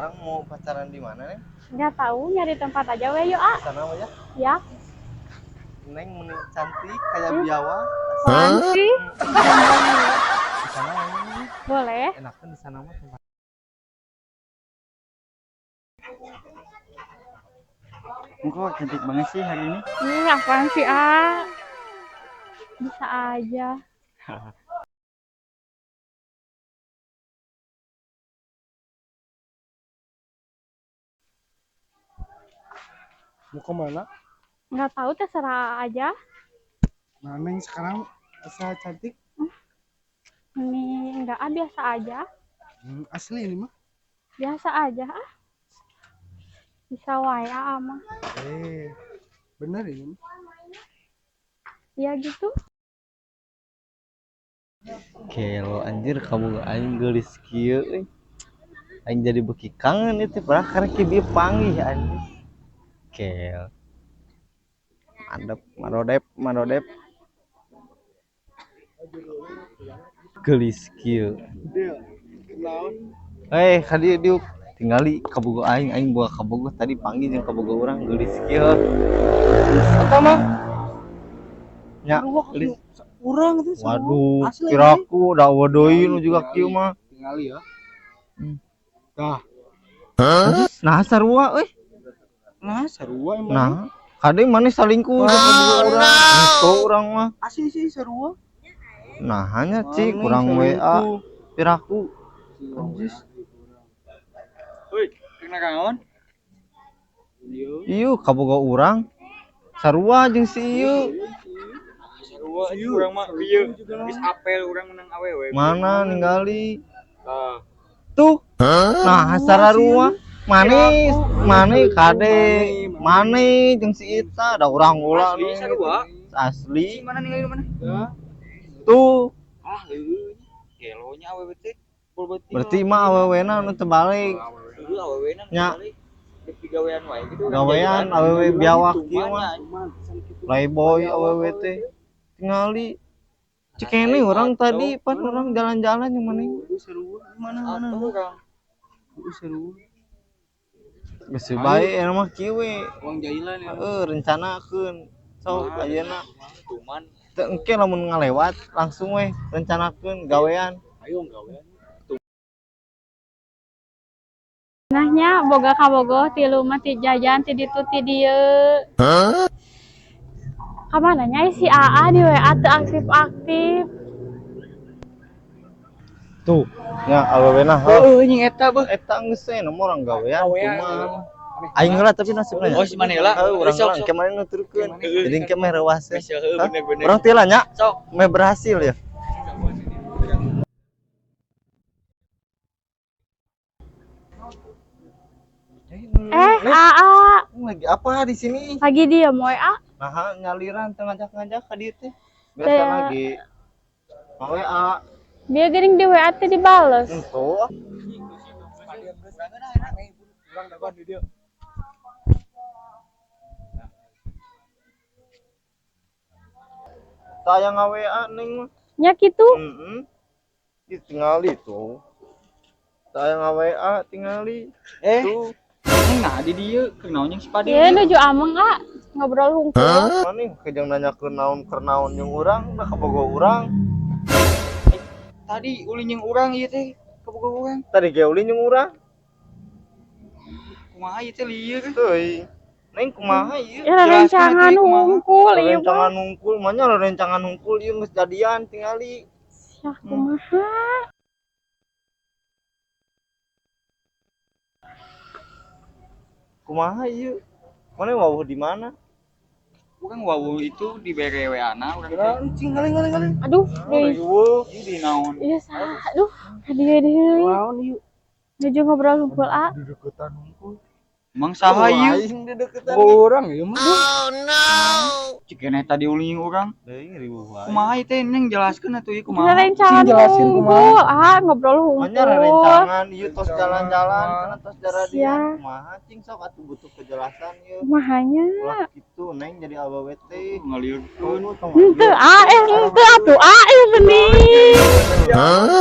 Sekarang mau pacaran di mana, Neng? Nggak tahu, nyari tempat aja we yuk, ah. Sana aja. Ya. Neng meni cantik kayak biawak. Apaan sih? Di sana mana? Boleh. Enakan di sana mah tempat. Kok cantik banget sih hari ini? Apaan sih, ah? Bisa aja. Mau kemana? Nggak tahu, terserah aja. Nah, Neng sekarang asa cantik. Ini enggak, ah, biasa aja. Asli ini mah. Biasa aja, ah. Bisa wae, ah, mah. Bener ini mah. Ya gitu. Kelo anjir kamu aing geulis kieu euy. Aing jadi beuki kangen itu padahal karek kieu bieu panggih anjir. Kel. Madep, marodep, marodep. Geulis kieu. Eh, ka dieu diuk tingali kabogo aing, aing boga kabogo tadi panggih jeung kabogo urang geulis kieu. Eta mah Nya, geulis. Urang teh. Waduh, kiraku da eueuh deui nu juga kieu mah. Tingali ya. Tah. Nah, sarua euy. Nah, sarua emang. Nah, kade maneh salingkuh jeung kabogo urang. Henteu urang mah. Asli sih sarua. Nah, hanya cik kurang WA piraku. Anjis. Woi, kena kaon? Ieu kabogo urang. Sarua jeung si ieu. Sarua urang mah ieu geus apel urang menang awewe. Mana ningali? Tah. Tuh. Nah, sarua manis, mane kade, mane jeung si Ita da urang ulah asli sarua. Asli. Si mana ningali mana? Tuh. Ah, heueuh. Kelonya awewe teh. Berarti mah awewena nu teu balik. Heueuh awewena nu Nya. balik. Dek gawean wae gitu. Gawean awewe biawak kieu mah. Playboy awewe teh. Tingali cikene urang tadi pan urang jalan-jalan yang mana? Mana mana. Urang. Sarua. Geus bae eta mah kieu we. Uang jailan ya. Heeh, rencanakeun. Sok ayeuna Cuman teu engke lamun ngalewat langsung we rencanakeun gawean. Ayo gawean. Nah nya boga kabogoh tilu mah ti jajan ti ditu ti dieu. Ka mana nya si AA di WA teu aktif-aktif. Tuh, nya awewena heueuh nying eta beuh. Eta geus we nomor urang gawean kumaha. Aing heula tapi nasibna. Oh, si mana heula? Heuh, urang heula engke maneh nuturkeun. Jadi engke meh reuas. Heueuh, bener-bener. Urang teh lah nya. Sok. Meh berhasil ya. AA lagi apa di sini? Lagi diem we, A. Nah, nyaliran teu ngajak-ngajak ka dieu teh. Biasa lagi. WA. Dia geuning di WA teh dibales. Henteu. Urang dagoan di dieu. Saya nga-WA neng mah. Nya kitu. Heeh. Ih, tingali tuh. Saya nga-WA tingali. Tuh. Neng nah di dieu keur naon jeung si Padil. Ieu nuju ameng, A. Ngobrol hungkul. Maneh kejang nanya keur naon jeung urang, da kabogo urang. Tadi ulin jeung urang ieu teh, kabogo urang. Tadi ge ulin jeung urang. Kumaha ieu teh lieur. Teuing. Neng kumaha ieu? Ya rencangan hungkul ieu mah. Rencangan hungkul, manya rencangan hungkul ieu geus jadian tingali. Sia kumaha? Kumaha ieu? Mana wawuh di mana? Urang wawuh itu dibere WA-na urang teh. Cing ngaling. Aduh, deui. Riweuh. Ieu di naon? Ieu saha? Aduh, ka dieu deui. Naon ieu? Nuju ngobrol hungkul, A. Dideketan hungkul. Emang saha ieu? Aing dideketan. Urang ieu mah. Cikene tadi ulin urang. Deui riweuh wae. Kumaha ieu teh Neng jelaskeun atuh ieu kumaha. Rencangan jelasin hungkul, ah ngobrol hungkul. Manya rencangan ieu tos jalan-jalan kana tos jaradian. Kumaha cing sok atuh butuh kejelasan ieu. Kumahanya? Ulah kitu Neng jadi awewe teh. Ngaliurkeun. Henteu, ah, henteu atuh, ah, bening.